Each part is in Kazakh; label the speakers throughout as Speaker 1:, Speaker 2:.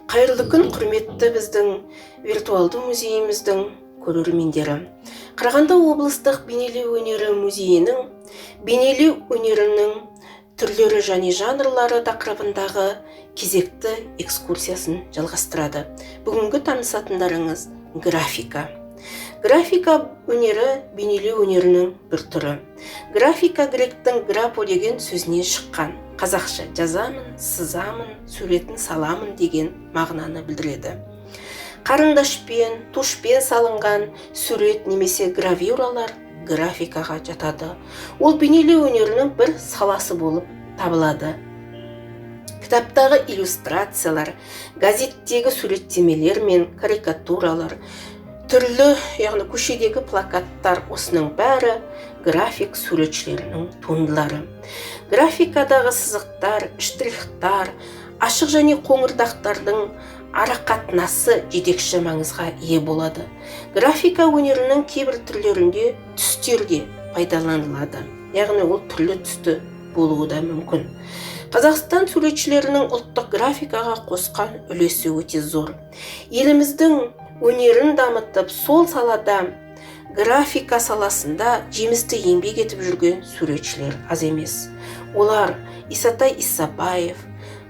Speaker 1: Қайырлы күн, құрметті біздің виртуалды музейіміздің көрермендері. Қарағанды облыстық бейнелеу өнері музейінің бейнелеу өнерінің түрлері және жанрлары тақырыбындағы кезекті экскурсиясын жалғастырады. Бүгінгі танысатындарыңыз графика. Графика өнері бейнелеу өнерінің бір түрі. Графика гректің грапо деген сөзінен шыққан. Қазақша жазамын, сызамын, суретін саламын деген мағынаны білдіреді. Қарындашпен, тушпен салынған сурет немесе гравюралар графикаға жатады. Ол бейнелеу өнерінің бір саласы болып табылады. Кітаптағы иллюстрациялар, газеттегі суреттемелер мен карикатуралар, түрлі, яғни көшедегі плакаттар, осының бәрі график суретшілерінің туындылары. Графикадағы сызықтар, штрихтар, ашық және қоңырдақтардың арақатынасы жетекші маңызға ие болады. Графика өнерінің кейбір түрлерінде түстер де пайдаланылады, яғни ол түрлі түсті болуы да мүмкін. Қазақстан суретшілерінің ұлттық графикаға қосқан үлесі өте зор. Еліміздің өнерін дамытып, сол салада, графика саласында жемісті еңбек етіп жүрген суретшілер аз емес. Олар: Исатай Исабаев,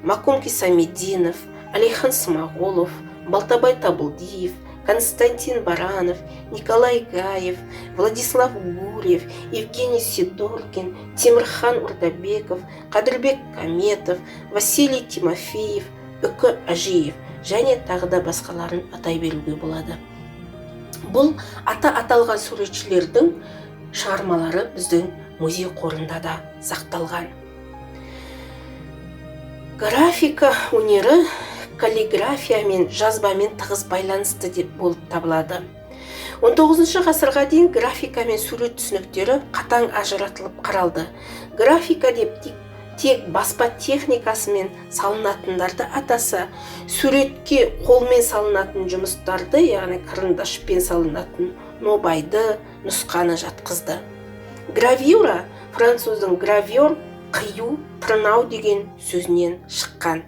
Speaker 1: Макум Кисамединов, Әлихан Смағұлов, Балтабай Табылдиев, Константин Баранов, Николай Гаев, Владислав Гурьев, Евгений Сидоркин, Темірхан Ордабеков, Қадірбек Каметов, Василий Тимофеев, Үкі Әжиев және тағы да басқаларын атай беруге болады. Бұл аты аталған суретшілердің шығармалары біздің музей қорында да сақталған. Графика өнері каллиграфия мен жазбамен тығыз байланысты деп болып табылады. 19 ғасырға дейін графика мен сурет түсініктері қатаң ажыратылып қаралды. Графика деп тек баспа техникасымен салынатындарды атаса, суретке қолмен салынатын жұмыстарды, яғни карандашпен салынатын нобайды, нұсқаны жатқызды. Гравюра француздың гравер, қию, тырнау деген сөзінен шыққан.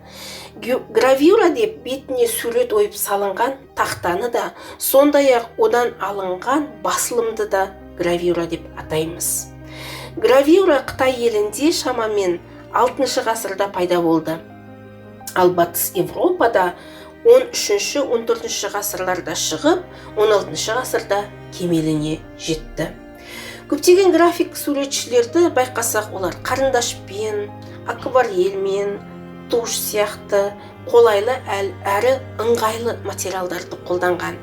Speaker 1: Гравюра деп бетіне сурет ойып салынған тақтаны да, сондай-ақ одан алынған басылымды да гравюра деп атаймыз. Гравюра Қытай елінде шамамен 6 ғасырда пайда болды. Ал Батыс Европада 13-14 ғасырларда шығып, 16 ғасырда кемеліне жетті. Көптеген график суретшілерді байқасақ, олар қарындашпен, акварельмен, туш сияқты қолайлы әрі ыңғайлы материалдарды қолданған.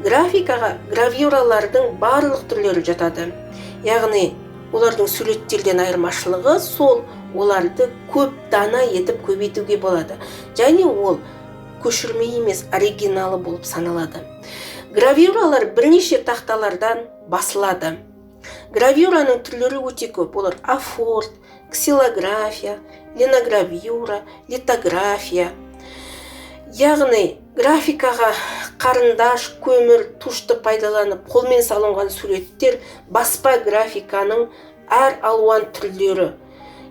Speaker 1: Графикаға гравюралардың барлық түрлері жатады. Яғни олардың суреттерден айырмашылығы сол, оларды көп дана етіп көбейтуге болады. Және ол көшірме емес, оригиналы болып саналады. Гравюралар бірнеше тақталардан басылады. Гравюраның түрлері өте көп. Олар: афорт, ксилография, линогравюра, литография. Яғни графикаға қарындаш, көмір, тушты пайдаланып қолмен салынған суреттер баспа графиканың әр алуан түрлері.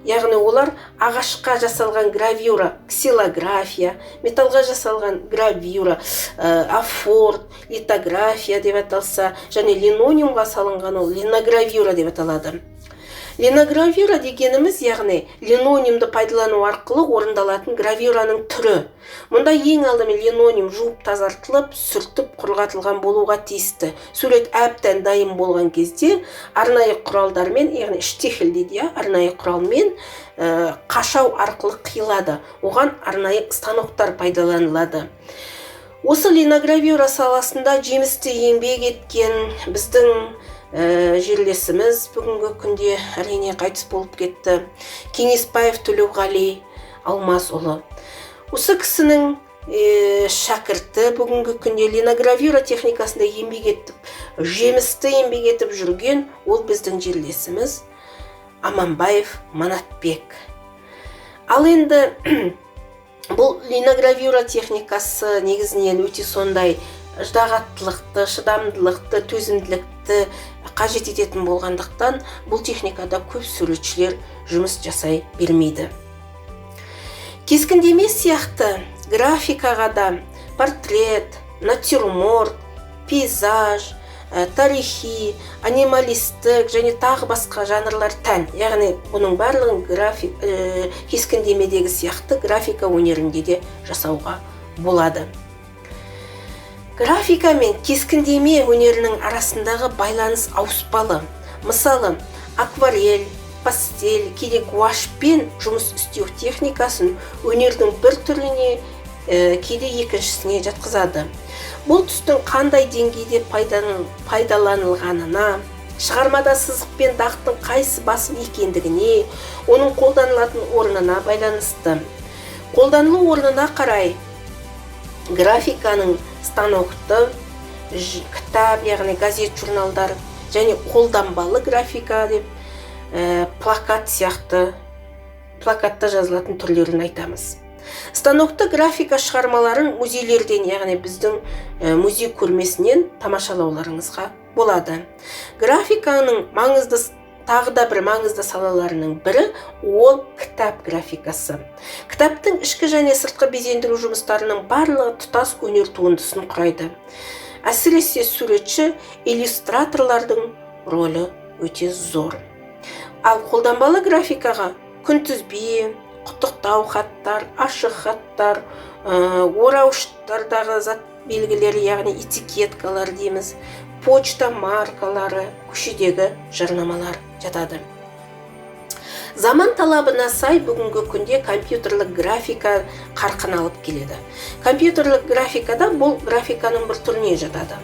Speaker 1: Яғни олар: ағашқа жасалған гравюра ксилография, металлға жасалған гравюра афорт, литография деп аталса, және линолеумға салынған ол линогравюра деп аталады. Линогравюра дегеніміз, яғни линолеумды пайдалану арқылы орындалатын гравюраның түрі. Мұнда ең алдымен линолеум жуып тазартылып, сүртіп құрғатылған болуға тиісті. Сурет әбден дайын болған кезде арнайы құралдармен, яғни штихель дейді, иә, арнайы құралмен қашау арқылы қиылады. Оған арнайы станоктар пайдаланылады. Осы линогравюра саласында жемісті еңбек еткен біздің жерлесіміз, бүгінгі күнде әрине қайтыс болып кетті, Кеңесбаев Төлеуғали Алмасұлы. Осы кісінің шәкірті, бүгінгі күнде линогравюра техникасында еңбек етіп, жемісті еңбек етіп жүрген, ол біздің жерлесіміз Аманбаев Манатбек. Ал енді бұл линогравюра техникасы негізінен өте сондай ыждағаттылықты, шыдамдылықты, төзімділікті қажет ететін болғандықтан, бұл техникада көп суретшілер жұмыс жасай бермейді. Кескіндеме сияқты Графикаға да портрет, натюрморт, пейзаж, тарихи, анималистік және тағы басқа жанрлар тән. Яғни бұның барлығын кескіндемедегі сияқты графика өнерінде де жасауға болады. Графика мен кескіндеме өнерінің арасындағы байланыс ауыспалы. Мысалы, акварель, пастель, кейде гуашпен жұмыс істеу техникасын өнердің бір түріне, кейде екіншісіне жатқызады. Бұл түстің қандай деңгейде пайдаланылғанына, шығармада сызық пен дақтың қайсы басым екендігіне, оның қолданылатын орнына байланысты. Қолданылу орнына қарай графиканың станокты, кітап, яғни газет, журналдар және қолданбалы графика деп плакат сияқты, плакатта жазылатын түрлерін айтамыз. Станокты графика шығармаларын музейлерден, яғни біздің музей көрмесінен тамашалауларыңызға болады. Графиканың маңызды, тағы да бір маңызды салаларының бірі ол кітап графикасы. Кітаптың ішкі және сыртқы безендіру жұмыстарының барлығы тұтас өнер туындысын құрайды. Әсіресе суретші иллюстраторлардың рөлі өте зор. Ал қолданбалы графикаға күнтізбе, құттықтау хаттар, ашық хаттар, орауыштардағы зат белгілері, яғни этикеткалар дейміз, почта маркалары, көшедегі жарнамалар жатады. Заман талабына сай бүгінгі күнде компьютерлік графика қарқын алып келеді. Компьютерлік графикада бұл графиканың бір түріне жатады.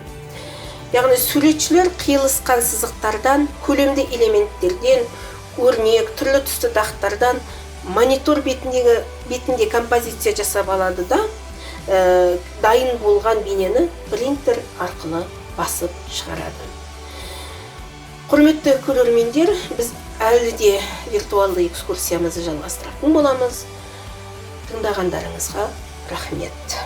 Speaker 1: Яғни суретшілер қиылысқан сызықтардан, көлемді элементтерден, өрнек, түрлі түсті дақтардан монитор бетінде композиция жасап алады да, дайын болған бейнені принтер арқылы басып шығарады. Құрметті көрермендер, біз әлі де виртуалды экскурсиямызды жалғастыратын боламыз. Тыңдағандарыңызға рахмет.